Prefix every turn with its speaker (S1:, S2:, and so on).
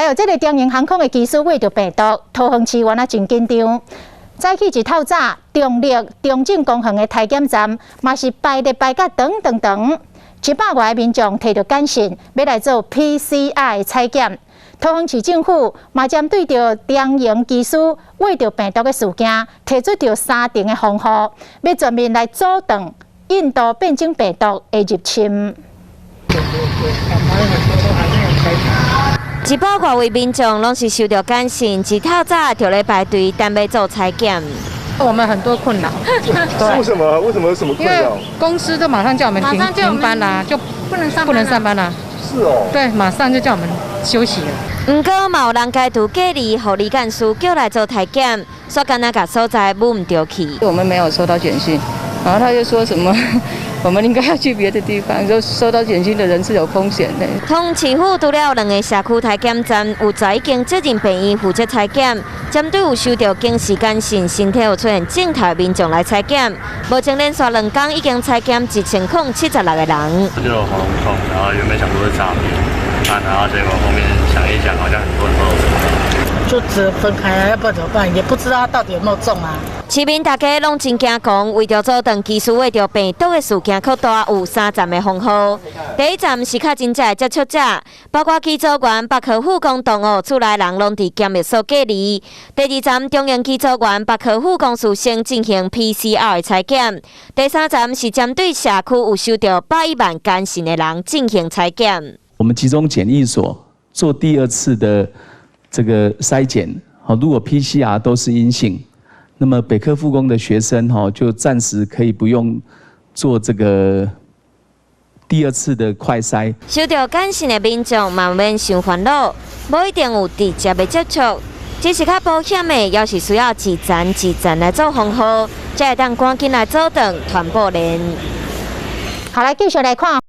S1: 來哦，這个長榮航空的機師穢著病毒，桃園市原來真緊張。早起一透早，中壢中正公園的篩檢站嘛是排列排甲長長長，100外个民眾提著簡訊，欲來做 PCR 採檢。桃園市政府嘛針對著長榮機師穢著病毒的事件，提出著三重的防護，欲全面來阻斷印度變種病毒的入侵。
S2: 100外位民眾攏是收著簡訊，一透早就咧排隊等欲做採檢。
S3: 我們很多困擾。
S4: 為什麼？為什麼有什麼困擾？
S3: 公司都馬上叫我們停班啦，就不能上班啦。
S4: 是哦。
S3: 對，馬上就叫我們休息了。
S2: 毋過嘛有人解除隔離，予旅檢師叫來做篩檢，煞敢若共所在舞毋著去。
S5: 我們沒有收到簡訊，然後他就說什麼，我們應該要去別的地方，說收到簡訊的人是有風險的。
S2: 桃園市府除了有兩个社區篩檢站，有11間責任病院負責採檢，針對有收著警示簡訊、身體有出現症頭的民眾來採檢。目前連續2工已經採檢1076個人。
S6: 就喉嚨痛，然後原本想說是詐騙，然後結果後面想一想，好像很多人都有中。
S7: 就只能分開啊，要不然怎麼辦？也不知道他到底有沒有中啊。
S2: 市民大家攏真驚狂，為著阻斷機師穢著病毒的事件擴大，有三層的防護。第一層是較真正的接觸者，包括機組員、北科復工同學、厝內人攏佇檢疫所隔離。第二層長榮機組員、北科副公司先進行 PCR 採檢。第三層是針對社區有收著110萬簡訊的人進行採檢。
S8: 我們集中檢疫所做第二次的這個篩檢，好，如果 PCR 都是陰性，那麼北科復工的學生哈，就暫時可以不用做這個第二次的快篩。
S2: 收著簡訊的民眾嘛免傷煩惱，無一定有直接的接觸，只是較保險的，猶是需要一層一層來做防護，才會當趕緊來阻斷傳播鏈。
S1: 好，來繼續來看。